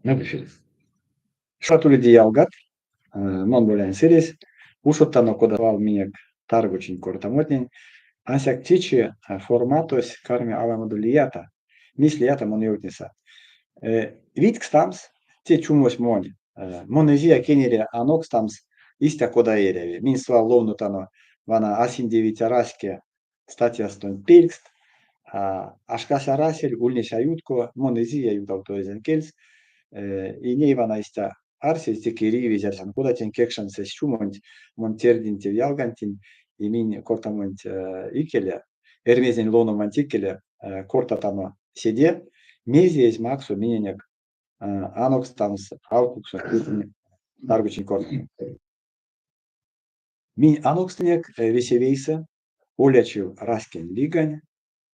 Мы в эфире. Шумбрат уледе, ялгат, мон Боляень Сыресь. Ушодтано кода свал минек таргочинь кортамотнень. Ансяк течи форматось карми аламодо лията. Мейс лията, мон ёвтнеса. Видькстамс, те чумось монь. Мон эзия кенере анокстамс истя, кода эряви. Минь свал ловнотано вана а синдевиця раське статьястонть пелькст, а шкась арасель, ульнесь аютко, мон эзия ютавто эсень кельс. И ней вана истя арсезь, теке ривезь арсян, кода тень кекшемс эсь чумонть, мон тердинь те ялгантень, и минь кортамонть икеле, Эрьмезень ловноманть икеле кортатано седе, мезе эзь максо миненек анокстамс алкуксонь таргочинь кортамо. Минь анокстынек весе вейсэ Олячив раськень лигань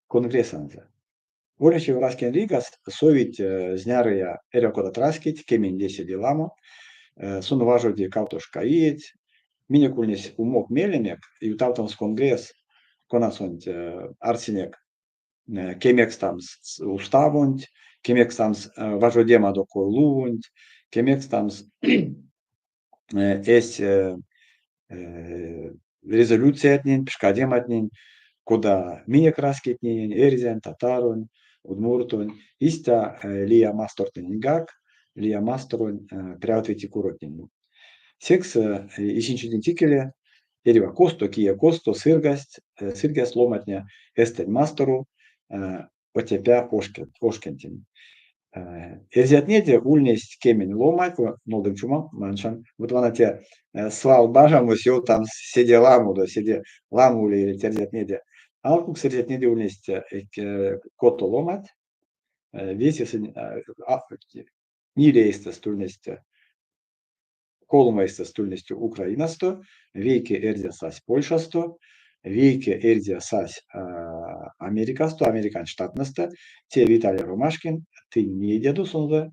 конгрессэнзэ. Олячив раськень лигас совить знярыя эрьва кодат раськеть, кеменде седе ламо. Сон важоди кавтошка иеть. Минек ульнесь умок меленек ютавтомс конгресс, конасонть арсинек кемекстамс уставонть, кемекстамс важодемадо кой-лувонть, кемекстамс эсь резолюциятнень, пшкадематнень, кода минек раськетненень, эрзянь, татаронь, удмуртонь, истя лия мастортнэненьгак, лия масторонь прявт ветикуротненень. Секс исень чиденть икеле эрьва косто, кие косто сыргасть, сыргасть ломантне эстэнь масторов, Отепя ошкентень. Эрзятнеде ульнесть кемень ломанть, нолдынк чумом, манчан. Вот вана те свал бажамось ёвтамс седе ламодо, седе ламо улевельть эрзятнеде. Алкукс эрзятнеде ульнесть кото ломанть, весе сынь ниле эйстэст ульнесть колмо эйстэст ульнесть Украинасто, вейке эрзя сась Польшасто, вейке эрзя сась Америкасто, Американь штатнэстэ, те Виталий Ромашкин, тынь неидядо сонзэ,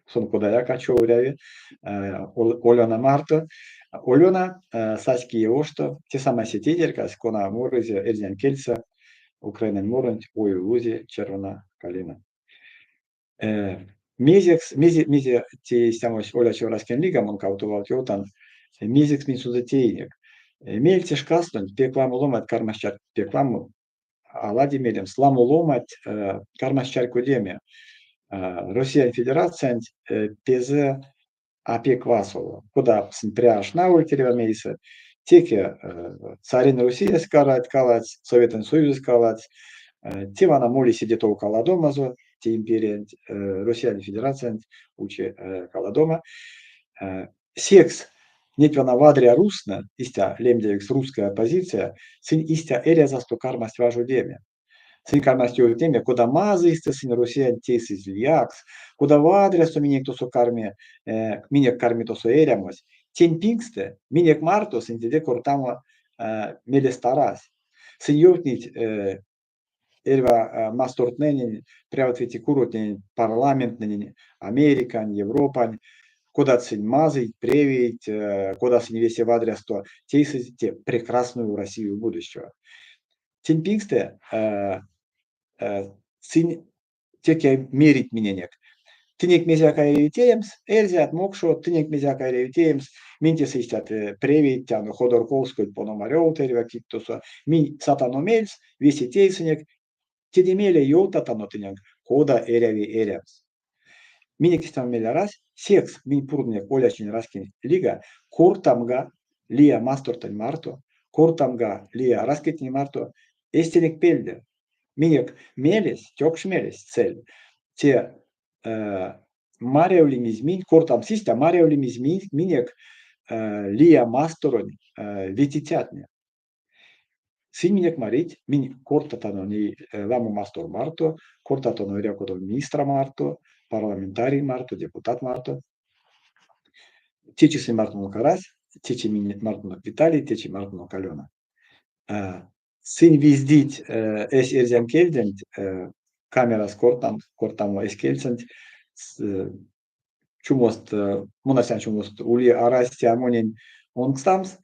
сон кодаяк а човоряви Олёна марто. Олёна сась Киев ошсто, те самай се тейтерькась, кона морызе эрзянь кельсэ украинань моронть «Ой, у лузі червона калина». Мезекс, мезе, мезе те истямось Олячив раськень лига, мон кавто валт ёвтан, мезекс минь сонзэ теинек. Меельце шкастонть пек ламо ломанть кармасть пек ламо, а лади меремс, ламо ломанть кармасть чарькодеме Россиянь Федерациянть пезэ а пек васоло. Кода сынь пря шнавольть эрьва мейсэ, теке царень Россиясь каладсь, Советэнь Союзось каладсь, те вана моли седе тов каладомазо, те империянть, Россиянь Федерациянть учи каладома. Секс неть вана вадря рустнэ, истя лемдевикс русская оппозиция, сынь истя эрязасто кармасть важодеме. Сынь кармасть ёвтнеме, кода мазыйстэ сынь Россиянть тейсызь лиякс, кода вадрясто минек тосо карми, минек карми тосо эрямось. Тень пингстэ минек марто сынь теде кортамо мелест арась. Сынь ёвтнить эрьва мастортнэнень, прявт ветикуротненень, парламенттнэнень, Американь, Европань, кодат сынь мазыйть, превейть, кода сынь весе вадрясто тейсызь те прекрасную Россию будущего. Тень пингстэ сынь теке мерить миненек: тынек мезеяк а эряви теемс, эрзят, мокшот, тынек мезеяк а эряви теемс, минь тесэ истят превейтяно, Ходорковскойть, Пономарёвт эрьва кить тосо, минь сатано мельс, весе тейсынек, теде мейле ёвтатано тыненк, кода эряви эрямс. Минек истямо мель арась, секс минь пурнынек Олячинь раськень лига кортамга лия мастортнэнь марто, кортамга лия раськетнень марто эстенек пельде. Минек мелесь, тёкш мелесь, цель, те марявлимизь минь, кортамс истя, марявлимизь минек лия масторонь ветицятне. Сынь минек марить, минь кортатано ней ламо мастор марто, кортатано эрьва министра марто, парламентарий марто, депутат марто. Течи сынь мартонок арась, течи минь мартонок Виталий, течи мартонок Алена. Сынь виздить эсь эрзянь кельденть, камерас кортамо эсь кельсэнть, чумост, мон арсян чумост ули арась те монень онкстамс,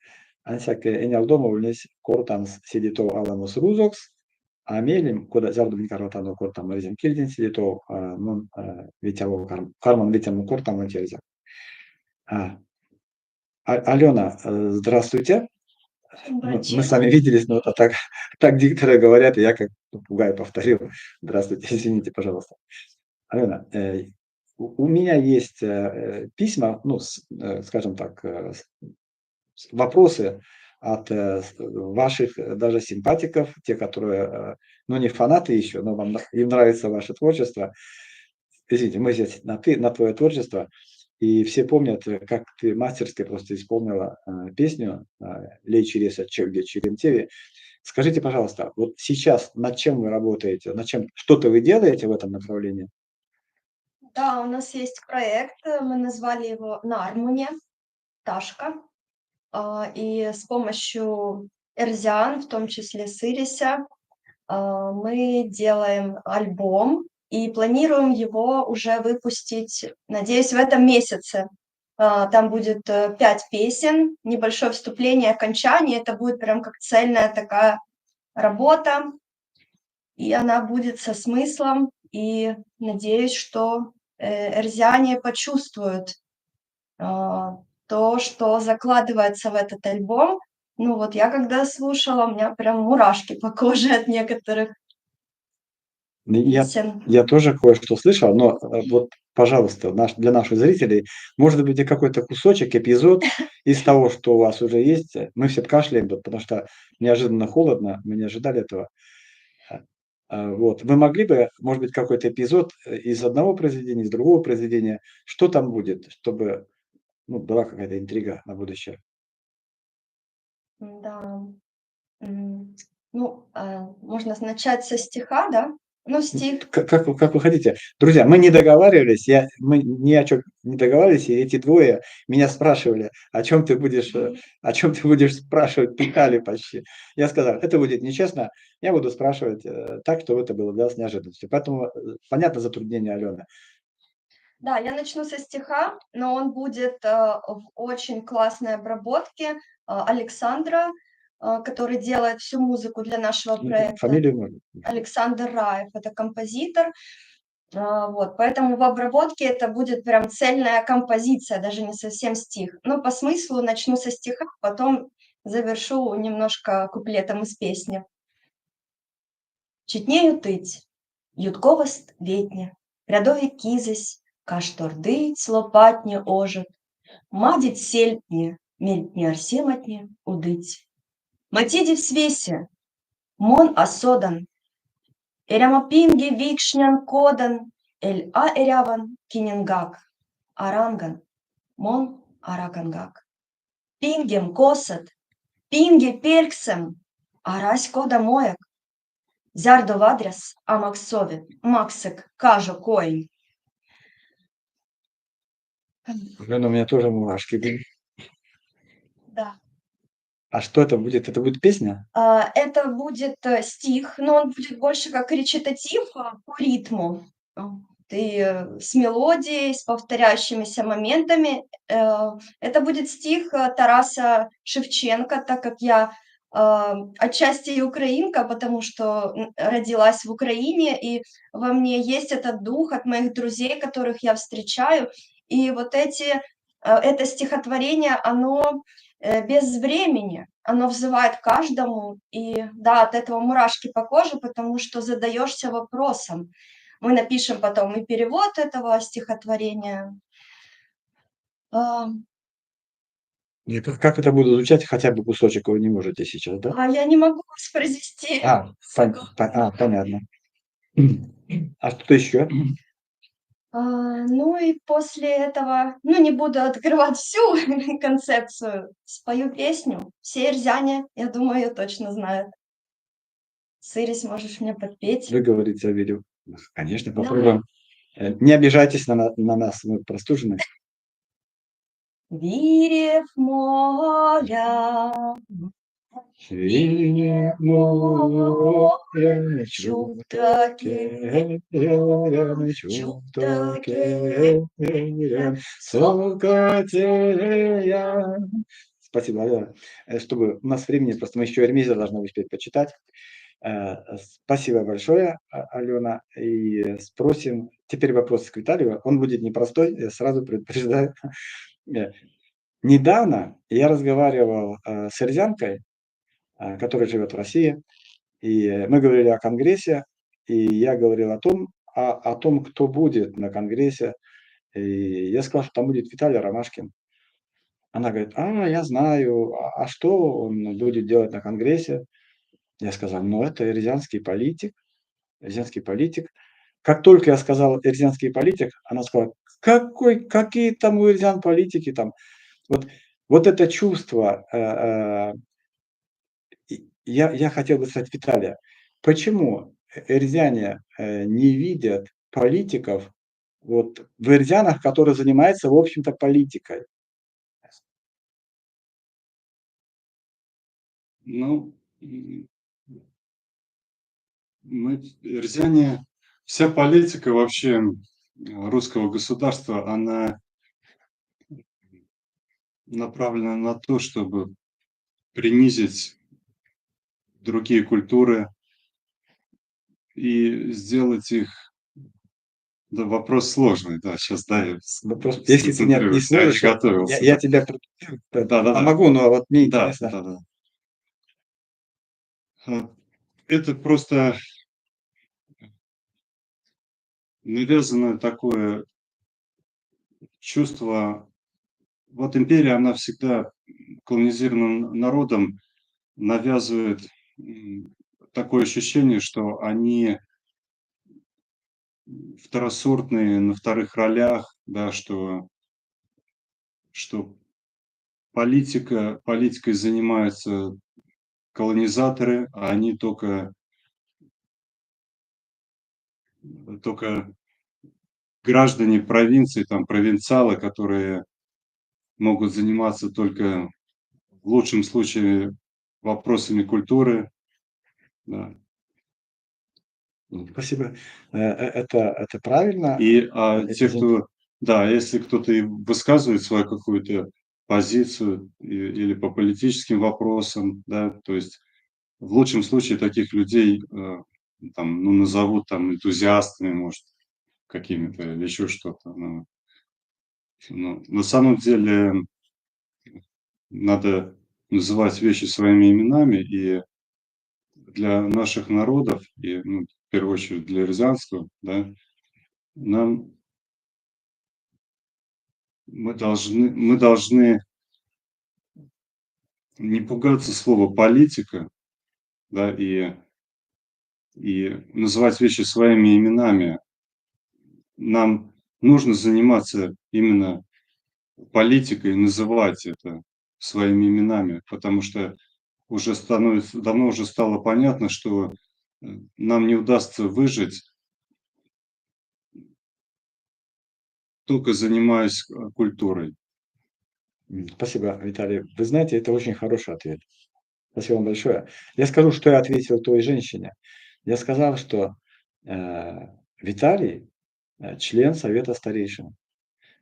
ансяк энялдома ульнесь кортамс седе тов аламос рузокс. А мелем, кода зярдо минь карматано кортамо эрзянь кельденть, седе тов мон ветяво карман ветямо кортамонть эрзякс. Алена, здравствуйте. Ну, мы с вами виделись, но так дикторы говорят, и я как попугай повторил. Здравствуйте, извините, пожалуйста. Алена, у меня есть письма, ну, скажем так, вопросы от ваших даже симпатиков, те, которые, ну, не фанаты еще, но им нравится ваше творчество. Извините, мы здесь на ты, на твое творчество. И все помнят, как ты мастерски просто исполнила песню «Лей через чевге чиремтеви». Скажите, пожалуйста, вот сейчас над чем вы работаете, над чем что-то вы делаете в этом направлении? Да, у нас есть проект, мы назвали его «Нармуне», «Пташка». И с помощью эрзян, в том числе Сыреся, мы делаем альбом и планируем его уже выпустить, надеюсь, в этом месяце. Там будет 5 песен, небольшое вступление, окончание. Это будет прям как цельная такая работа, и она будет со смыслом, и надеюсь, что эрзяне почувствуют то, что закладывается в этот альбом. Ну вот я когда слушала, у меня прям мурашки по коже от некоторых песен. Я тоже кое-что слышал, но вот, пожалуйста, для наших зрителей, может быть, и какой-то кусочек, эпизод из того, что у вас уже есть. Мы все кашляем, потому что неожиданно холодно, мы не ожидали этого. Вы могли бы, может быть, какой-то эпизод из одного произведения, из другого произведения, что там будет, чтобы, ну, была какая-то интрига на будущее? Да. Ну, можно начать со стиха, да? Ну, стих. Как вы хотите. Друзья, мы не договаривались, мы ни о чем не договаривались, и эти двое меня спрашивали, о чем ты будешь спрашивать, пытали почти. Я сказал, это будет нечестно, я буду спрашивать так, чтобы это было для вас неожиданностью. Поэтому понятно затруднение Алены. Да, я начну со стиха, но он будет в очень классной обработке Александра, который делает всю музыку для нашего проекта. Фамилию можно? Александр Раев, это композитор. Вот, поэтому в обработке это будет прям цельная композиция, даже не совсем стих. Но по смыслу начну со стиха, потом завершу немножко куплетом из песни. Читне ютыть, ютковаст ветне, прядове кизэсь, каштордыть лопатне ожот, мадить сельмтне, мельтне арсематне удыть. Матидевсь весе, мон а содан, эрямопинге викшнян кодан, эль а эряван киненьгак, а ранган, мон а ракангак. Пингем косот, пинге пельксэм, арась кодамояк. Зярдо вадряс а максови, максык кажо коень. Алена, у меня тоже мурашки были. Да. А что это будет? Это будет песня? Это будет стих, но он будет больше как речитатив по ритму. И с мелодией, с повторяющимися моментами. Это будет стих Тараса Шевченко, так как я отчасти и украинка, потому что родилась в Украине, и во мне есть этот дух от моих друзей, которых я встречаю. И вот это стихотворение, оно без времени, оно взывает каждому, и да, от этого мурашки по коже, потому что задаешься вопросом. Мы напишем потом и перевод этого стихотворения. И как это будет звучать, хотя бы кусочек вы не можете сейчас, да? А я не могу воспроизвести. Понятно. А что еще? Ну и после этого, не буду открывать всю концепцию, спою песню. Все эрзяне, я думаю, ее точно знают. Сырис, можешь мне подпеть? Вы говорите о видео. Конечно, попробуем. Не обижайтесь на нас, мы простужены. Вирев моля, Вирев моля, чуптаке, чуптаке, сокатея. Спасибо, Алена. Чтобы у нас времени, просто мы еще Эрмеза должны успеть почитать. Спасибо большое, Алена. И спросим теперь вопрос к Виталию. Он будет непростой, я сразу предупреждаю. Недавно я разговаривал с эрзянкой, которая живет в России, и мы говорили о конгрессе, и я говорил о том, кто будет на конгрессе. И я сказал, что там будет Виталий Ромашкин. Она говорит: "А, я знаю, а что он будет делать на конгрессе?" Я сказал: "Ну, это эрзянский политик, эрзянский политик". Как только я сказал "эрзянский политик", она сказала: "Какой какие там у эрзян политики там?" Вот это чувство, и я хотел бы спросить Виталия, почему эрзяне не видят политиков вот в эрзянах, которые занимаются, в общем-то, политикой? Ну, мы, эрзяне, вся политика вообще русского государства, она направлена на то, чтобы принизить другие культуры и сделать их. Да, вопрос сложный, да, щас, да, я Вопрос, если ты не сконцентрируюсь, я не сможешь, я готовился, я да. тебя Да-да-да. помогу, но вот мне Да, интересно. да-да. Это просто навязанное такое чувство. Вот империя, она всегда колонизированным народам навязывает такое ощущение, что они второсортные, на вторых ролях, да, что политикой занимаются колонизаторы, а они только граждане провинции, там, провинциалы, которые могут заниматься только, в лучшем случае, вопросами культуры. Да. Спасибо. Это правильно. И, а те, Извините. кто да, если кто-то и высказывает свою какую-то позицию или по политическим вопросам, да, то есть в лучшем случае таких людей, там, ну, назовут там энтузиастами, может, какими-то или еще что-то, но на самом деле надо называть вещи своими именами, и для наших народов, и, ну, в первую очередь для эрзянского, да, нам мы должны не пугаться слова "политика", да, и называть вещи своими именами. Нам нужно заниматься именно политикой, называть это своими именами, потому что уже становится давно уже стало понятно, что нам не удастся выжить только занимаясь культурой. Спасибо, Виталий. Вы знаете, это очень хороший ответ. Спасибо вам большое. Я скажу, что я ответил той женщине. Я сказал, что Виталий член Совета старейшин.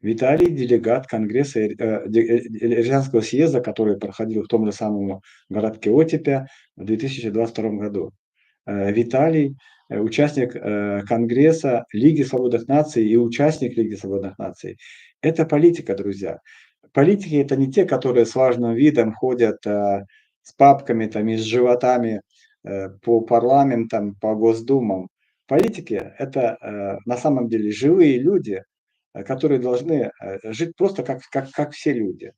Виталий – делегат Конгресса Эрзянского съезда, который проходил в том же самом городке Отепя в 2022 году. Виталий – участник Конгресса Лиги Свободных Наций и участник Лиги Свободных Наций. Это политика, друзья. Политики – это не те, которые с важным видом ходят с папками там, и с животами по парламентам, по госдумам. Политики – это на самом деле живые люди, которые должны жить просто как все люди.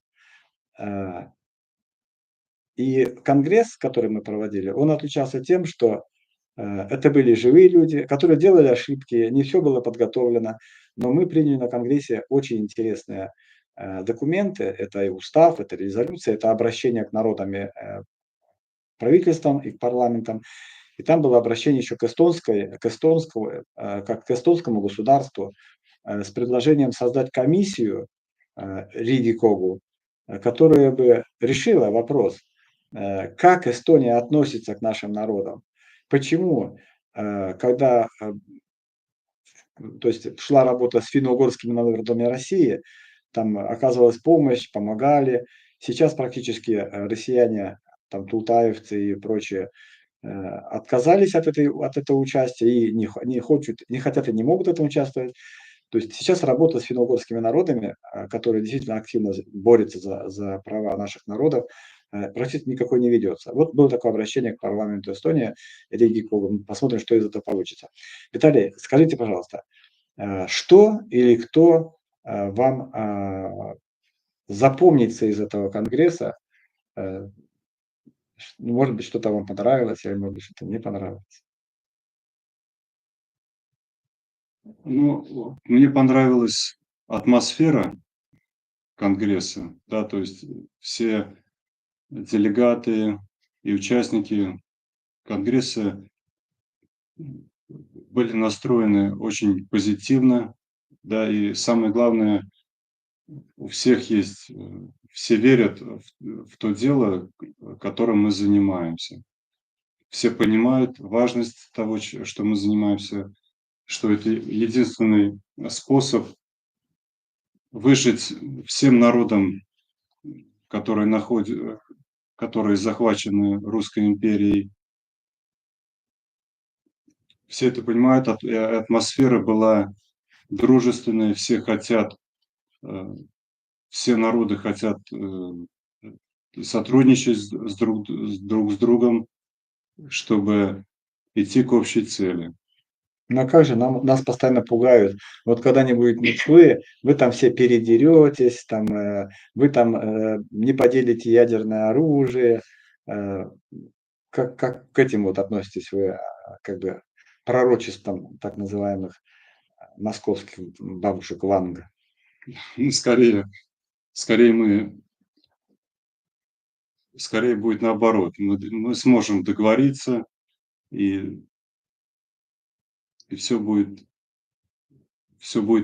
И конгресс, который мы проводили, он отличался тем, что это были живые люди, которые делали ошибки, не все было подготовлено, но мы приняли на конгрессе очень интересные документы. Это и устав, это резолюция, это обращение к народам и правительствам и к парламентам. И там было обращение еще к эстонской, к эстонскому, как к эстонскому государству с предложением создать комиссию Рийгикогу, которая бы решила вопрос, как Эстония относится к нашим народам, почему, когда то есть шла работа с финно-угорскими народами России, там оказывалась помощь, помогали. Сейчас практически россияне, там тултаевцы и прочие, отказались от этого участия и не хочут, не хотят и не могут в этом участвовать. То есть сейчас работа с финно-угорскими народами, которые действительно активно борются за права наших народов, практически никакой не ведется. Вот было такое обращение к парламенту Эстонии, Рийгикогу. Посмотрим, что из этого получится. Виталий, скажите, пожалуйста, что или кто вам запомнится из этого конгресса? Может быть, что-то вам понравилось, или, может быть, что-то не понравилось? Мне понравилась атмосфера конгресса, да, то есть все делегаты и участники конгресса были настроены очень позитивно, да, и самое главное, у всех есть, все верят в то дело, которым мы занимаемся. Все понимают важность того, что мы занимаемся, что это единственный способ выжить всем народам, которые захвачены Русской империей. Все это понимают, атмосфера была дружественная, все народы хотят сотрудничать друг с другом, чтобы идти к общей цели. Ну а как же, нас постоянно пугают. Вот когда не будет Москвы, вы там все передеретесь, вы не поделите ядерное оружие. Как к этим относитесь вы, пророчествам так называемых московских бабушек Ванга? Скорее будет наоборот. Мы сможем договориться, и все будет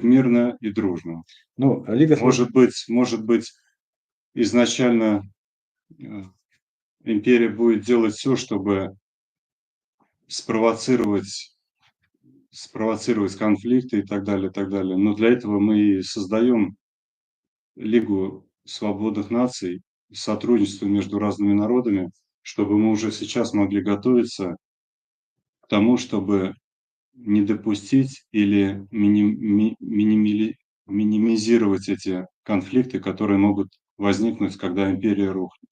мирно и дружно. Лига Может быть, изначально империя будет делать все, чтобы спровоцировать конфликты и так далее, и так далее. Но для этого мы и создаем Лигу свободных наций, сотрудничество между разными народами, чтобы мы уже сейчас могли готовиться к тому, чтобы не допустить или минимизировать эти конфликты, которые могут возникнуть, когда империя рухнет.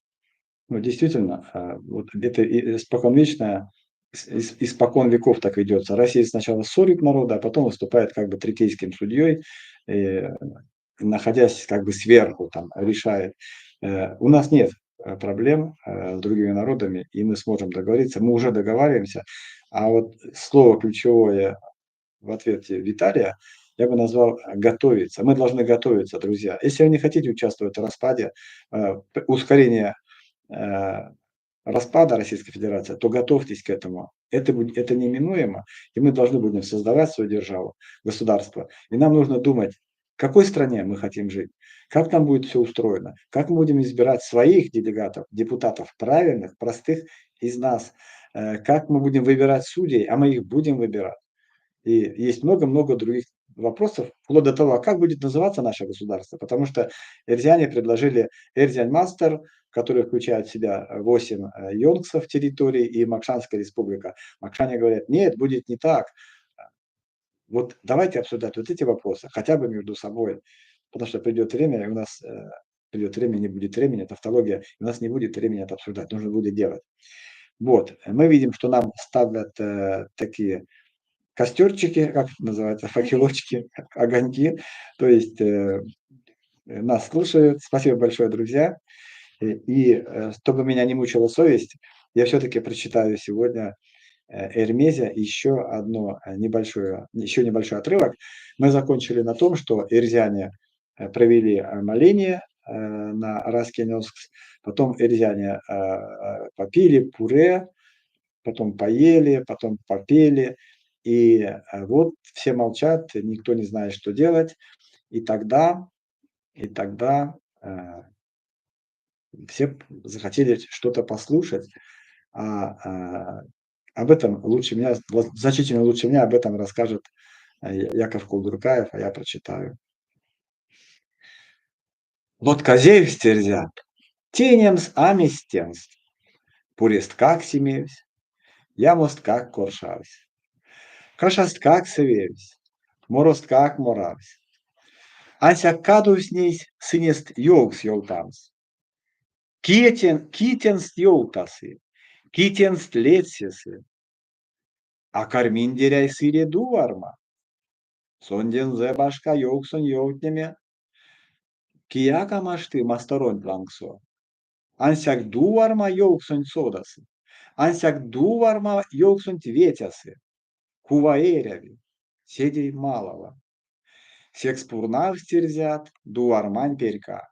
Действительно, вот это и споконвечно, испокон веков так ведется. Россия сначала ссорит народы, а потом выступает третейским судьей, находясь сверху, решает. У нас нет проблем с другими народами, и мы сможем договориться, мы уже договариваемся. А вот слово ключевое в ответе Виталия я бы назвал готовиться. Мы должны готовиться, друзья. Если вы не хотите участвовать в распаде, ускорение распада Российской Федерации, то готовьтесь к этому. Это неминуемо, и мы должны будем создавать свою державу, государство. И нам нужно думать, в какой стране мы хотим жить, как там будет все устроено, как мы будем избирать своих делегатов, депутатов, правильных, простых из нас, как мы будем выбирать судей, а мы их будем выбирать. И есть много-много других вопросов, вплоть до того, а как будет называться наше государство, потому что эрзяне предложили Эрзянь-Мастер, который включает в себя 8 йонксов территории и Мокшанская республика. Мокшане говорят, нет, будет не так. Давайте обсуждать эти вопросы, хотя бы между собой, потому что придет время, и у нас придет время, не будет времени, тавтология, и у нас не будет времени это обсуждать, нужно будет делать. Мы видим, что нам ставят такие костерчики, как это называется, факелочки, огоньки, то есть нас слушают. Спасибо большое, друзья. И чтобы меня не мучила совесть, я все-таки прочитаю сегодня Эрмезе еще одно небольшое, еще небольшой отрывок. Мы закончили на том, что эрзяне провели моление на Раскенёскс, потом эрзяне попили пуре, потом поели, потом попели, и все молчат, никто не знает, что делать, и тогда все захотели что-то послушать, а об этом лучше меня, значительно лучше меня об этом расскажет Яков Кулдуркаев, а я прочитаю. Лотказевсь эрзят, тенемс амистенст, пуресткак симевсь, Ямосткак коршавсь. Кашасткак сэвевсь, моросткак моравсь. Ансяк кадовсь ней сынест ёвкс ёвтамс. Кие тенст ёвтасы, ки тенст лецясы? А карминдеряй сыре Дуварма? Сондензэ башка ёвксонь ёвтнеме кияк а машты масторонть лангсо. Ансяк Дуварма ёвксонть содасы, ансяк Дуварма ёвксонть ветясы, кува эряви, седей малава. Секс пурнавсть эрзят Дувармань перька.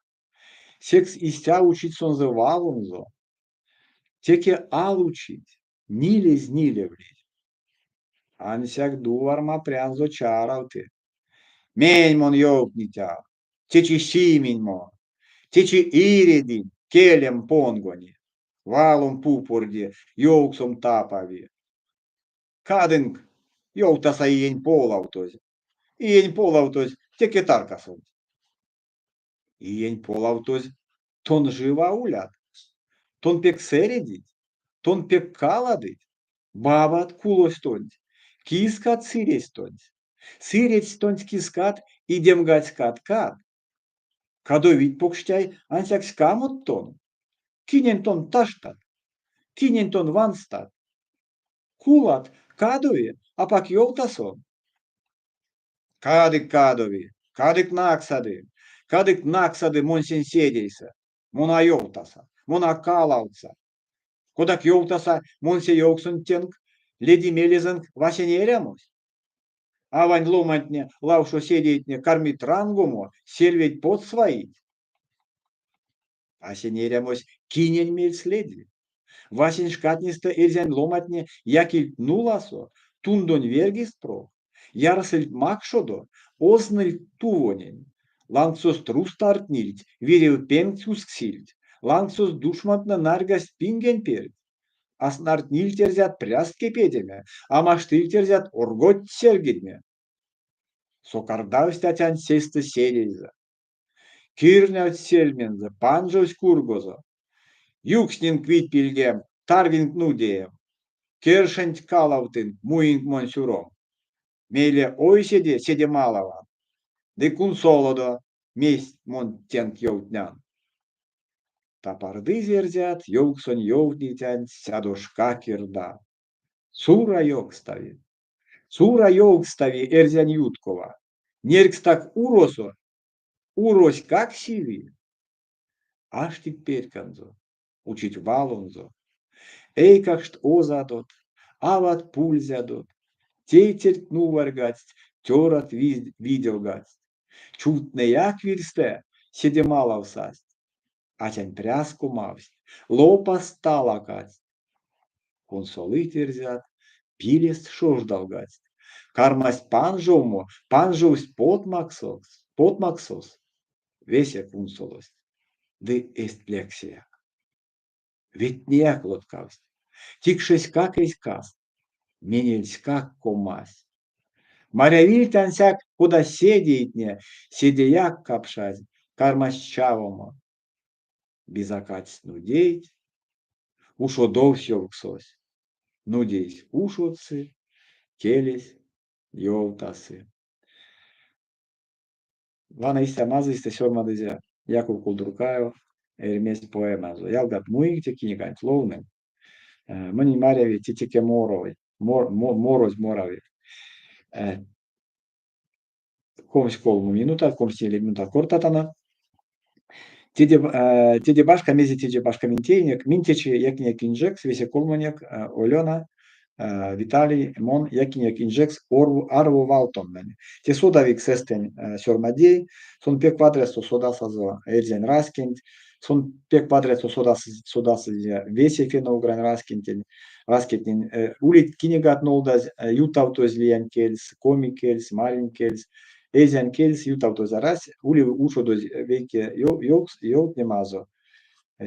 Секс истя учить сонзэ валонзо, теке ал учить, нилезь нилевлизь. Ансяк Дуварма прянзо чаравты. Мень мон ёвтниця, течи симинь мон, течи ирединь, келем понгони, валом пупорди, ёвксом тапави. Кадынк, ёвтаса иень полавтозь, иень полавтозь теке таркасонть. Иень полавтозь тон жива улят, тон пек сэредить, тон пек каладыть, бабат кулось тонть, кискат сыредсть тонть, сыредсть тонть кискат, идемгадсть каткат. Кадовить, покштяй, ансяк ськамот тон. Кинень тон таштат, кинень тон ванстат? Кулат, кадови, апак ёвта сон. Кадык кадови, кадык наксады, кадык наксады монсень седейсэ. Мон а ёвтаса, мон а калавтса. Кодак ёвтаса мон се ёвксонть тенк, леди мелезэнк васень эрямось. Авань ломантне, лавшо седейтне кармить рангомо, сельведь потс ваить. Васень эрямось кинень мельс леди? Васень шкатнестэ эрзянь ломантне якильть нуласо, тундонь верьгизт прок, ярсыльть макшодо, озныльть тувонень, лангсост рузт ардтнильть, вирев пенгть усксильть, лангсост душмантнэ нарьгасть пингень перть. А снартнильть эрзят пряст кепедеме, а маштыльть эрзят оргодть серьгедеме. Сокардавсь атянть сестэ седеезэ. Кирнявтсь сельмензэ, панжовсь кургозо. Юкснинк вить пильгем, таргинк нудеем. Кершенть калавтынк, муинк монь сюром. Мейле ойседе седе малава ды кунсолодо, мезть мон тенк ёвтнян. Тапардызь эрзят ёвксонь ёвтницянть сядошка кирда. Сура ёвкстави. Сура ёвкстави эрзянь юткова. Нерьгстак уросо, уроськак сиви. Аштить перьканзо, учить валонзо. Эйкакшт озадот, ават пульзядот, тейтерть нуварьгадсть, цёрат виделгадсть. Чувтнэяк вирьстэ седе малав састь. Атянь пряс комавсть, лопаст талакадсть. Кунсолыть эрзят, пилест шождалгадсть. Кармасть панжовмо, панжовсть потмаксос. Весе кунсолость ды эзть лексеяк. Ведтнеяк лоткавсть, тикшеськак эзь каст, менельськак комась. Марявильть ансяк, кода седейтне, седеяк капшазь, кармасть чавомо. Бизакадсть нудейть, ушодовсь ёвксось. Нудейсь ушодсы, келесь ёвтасы. Вана истя мазыйстэ сёрмадызе Яков Кулдуркаев Эрьмезь поэманзо. Ялгат, муинк те книганть, ловнынк. Монень маряви, те теке морось морави. 23 минутат, 24 минутат кортатано. Теде башка, мезе теде башка минь теинек, минь течи якинек инжекс, весе колмонек, Олёна, Виталий, мон якинек инжекс Арво Валтоннэнь. Те содавикс эстэнь сёрмадей, сон пек вадрясто содасазо эрзянь раськенть, сон пек вадрясто содасызе весе финно-угрань раськентень, раськетнень. Улить книгат нолдазь, ютавтозь лиянь кельс, коми кельс, маринь кельс, эрзянь кельс ютавтозь арась, ули ушодозь вейке ёвтнемазо.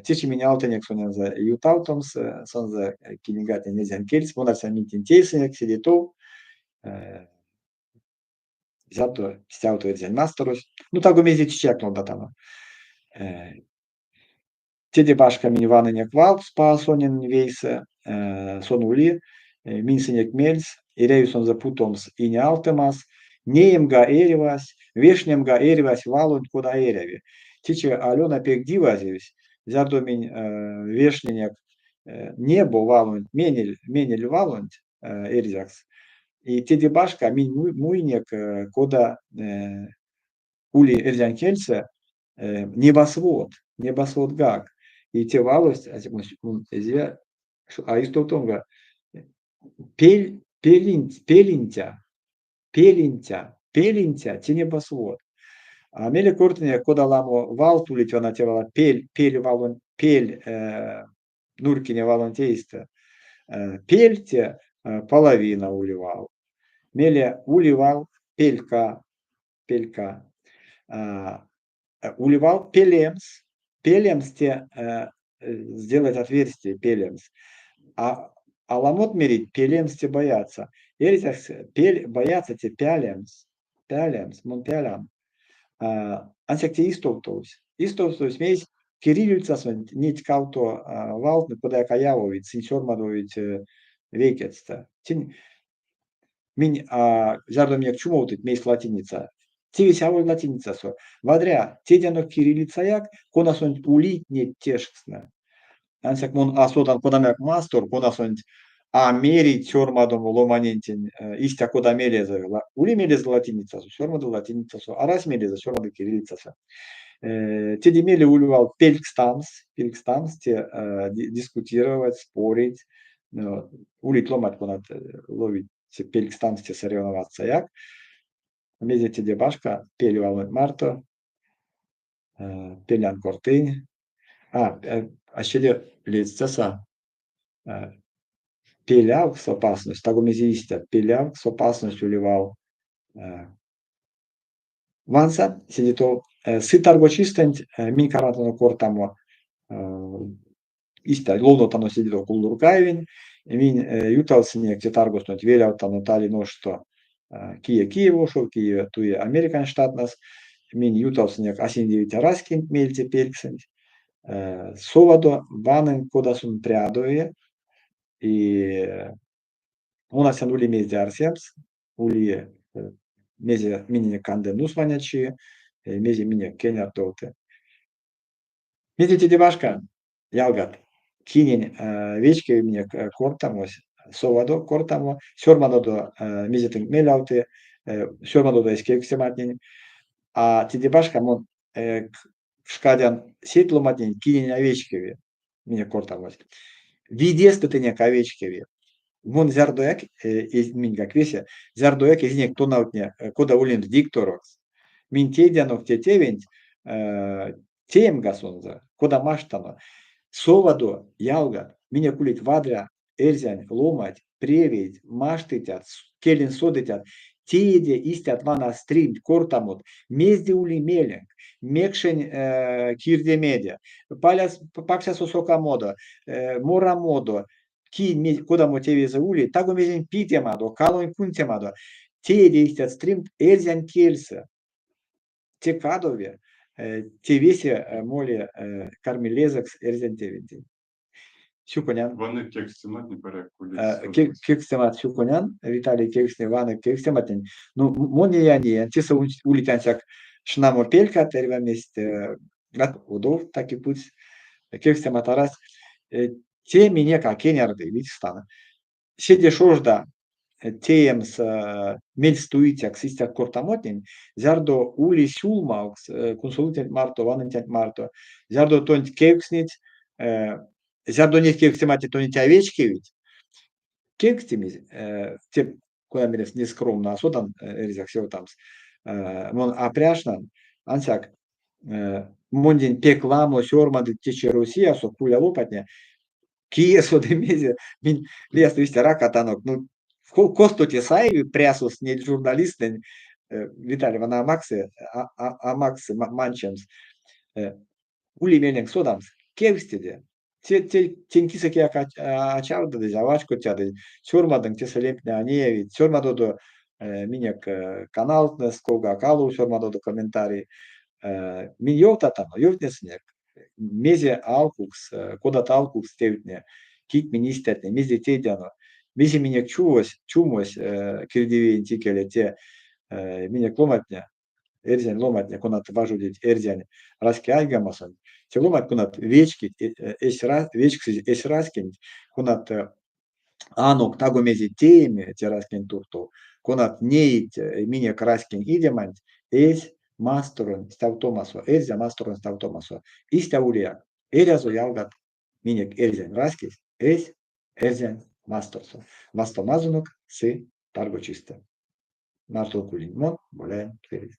Течи минь алтынек сонензэ ютавтомс сонзэ книгатнень эрзянь кельс, мон арсян, минь тень тейсынек седе тов. Зярдо стявты эрзянь масторось. Ну, таго мезе течияк нолдатано. Теде башка минь ванынек валт Паасоненэнь вейсэ. Сон ули. Минь сынек мельс, эряви сонзэ путомс ине алтымас, неемга эрьвась, вешнемга эрьвась валонть кода эряви. Течи Алёна пек дивазевсь, зярдо минь вешнинек небо валонть, менель, менель валонть эрзякс. И теде башка минь муинек, кода ули эрзянь кельсэ небосвод, небосводгак. И те валось, а истовтомга, пель, пелинть, пелинтя, пелинтя, пелинтя, те небосвод. А мейле кортынек, кода ламо валт улить вана те вала пель, пель валонь, пель нурькине валонть эйстэ. Пель те половина ули вал. Мейле ули вал пелька, пелька. Ули вал пелемс, пелемс те сделать отверстие, пелемс. А ламот мерить пелемс те бояться. Эрзякс пель бояться те пялемс, пялемс, мон пялян. Ансяк те истовтовсь. Истовтовсь мейсь кириллицасонть неть кавто валтнэ кодаяк а явовить, сынь сёрмадовить вейкетьстэ. Тень минь зярдо минек чумовтыть мейсь латиница, тевесь аволь латиницасо. Вадря, тейтяно кириллицаяк, конасонть улить неть тешкстнэ. Ансяк мон а содан кодамояк мастор, конасонть а мерить сёрмадомо ломанентень истя, кода мелезэ. Ули мелезэ латиницасо, сёрмады латиницасо, арась мелезэ, сёрмады кириллицасо. Теде мейле ули вал пелькстамс, пелькстамс, те дискутировать, спорить. Улить ломанть, конат ловить пелькстамс, те соревноваться-як. Мезе теде башка, пель валонть марто, пелян кортынь. А седе ледстяса, пелявкс опасность, таго мезе истя, пелявкс опасность ули вал. Ванса, седе тов, сы таргочистэнть минь карматано кортамо истя, ловнотано седе тов Кулдуркаевень, минь ютавтсынек те таргостонть велявтано Таллин ошсто кие Киев ошов, кие туи Американь штатнас, минь ютавтсынек а синдевить раськенть меельце пельксэнть. Совадо ванынк, кода сон прядови, и мон арсян ули мезде арсемс, ули мезе миненек канды нусманячи, мезе минек кенярдовты. Мезе теде башка, ялгат, кинень вечкеви минек кортамось, совадо кортамо, сёрмадодо мезе тынк мелявты, сёрмадодо эсь кевкстематнень. А теде башка мон пшкадян сеть ломантнень, кинень а вечкеви минек кортамось. Видестэ тенек а вечкеви. Мон зярдояк, миньгак весе, зярдояк эзинек тонавтне, кода улемс дикторокс. Минь тейтянок те тевенть, теемга сонзэ, кода маштано. Совадо, ялгат, минек улить вадря эрзянь ломанть, превейть, маштыцят, келень содыцят, тееде истят вана стримть, кортамот, мезде ули меленк, мекшень кирдемеде, паксясо сокамодо, морамодо, кинь кодамо тевезэ ули, таго мезень пидемадо, калонь кундсемадо, тееде истят стримт эрзянь кельсэ. Те кадови, те весе моли карми лезэкс эрзянь тевентень. Сюконян. Ваны кевкстематне паряк улить. Кевкстемат сюконян, Виталий кевкстни ваны кевкстематнень. Ну, мон неян, неян. Тесэ улить ансяк шнамо пелькат эрьва мезть, одов так и путь. Кевкстемат арасть. Те минек а кенярды, видькстан. Седе шожда теемс мельстуицякс истят кортамотнень, зярдо ули сюлмавкс кунсолыцянть марто, ваныцянть марто, зярдо тонть кевкстнить, зярдо неть кевкстематне тонеть а вечкевить, кевкстимизь, те, кода меремс, нескромно, а содан эрзякс ёвтамс, мон а пряшнан, ансяк мондень пек ламо сёрмадыть течи Россиясо кулялопатне, кие соды мезе, минь лиясто истя ракатанок, ну, косто те саеви прясост неть журналисттнэнь, Виталий вана а максы, а максы манчемс. Ули меленк содамс, кевкстеде. Тень кисэ кияк а чавдыдызь, а вачкодтядызь. Сёрмадынк, тесэ лемтне а неявить. Сёрмадодо минек каналтнэс, ковгак алов сёрмадодо комментарий. Минь ёвтатано, ёвтнесынек, мезе алкукс, кодат алкукс тевтне, кить минь истятне, мезе тейтяно. Весе минек чувось, чумось кирдивиенть икеле те минек ломатне, эрзянь ломатне, конат важодить эрзянь раськеайгемасонть, те ломать, конат вечкить эсь вечксызь эсь раськенть, конат анок таго мезе тееме те раськенть туртов, конат неить минек раськень идеманть эсь масторонь стявтомасо, эрзя масторонь стявтомасо. Истя улияк. Эрязо ялгат минек эрзянь раськесь эсь эрзянь масторсо. Вастомазонок сы таргочистэ. Мартонк ульнинь мон, Боляень Келесь.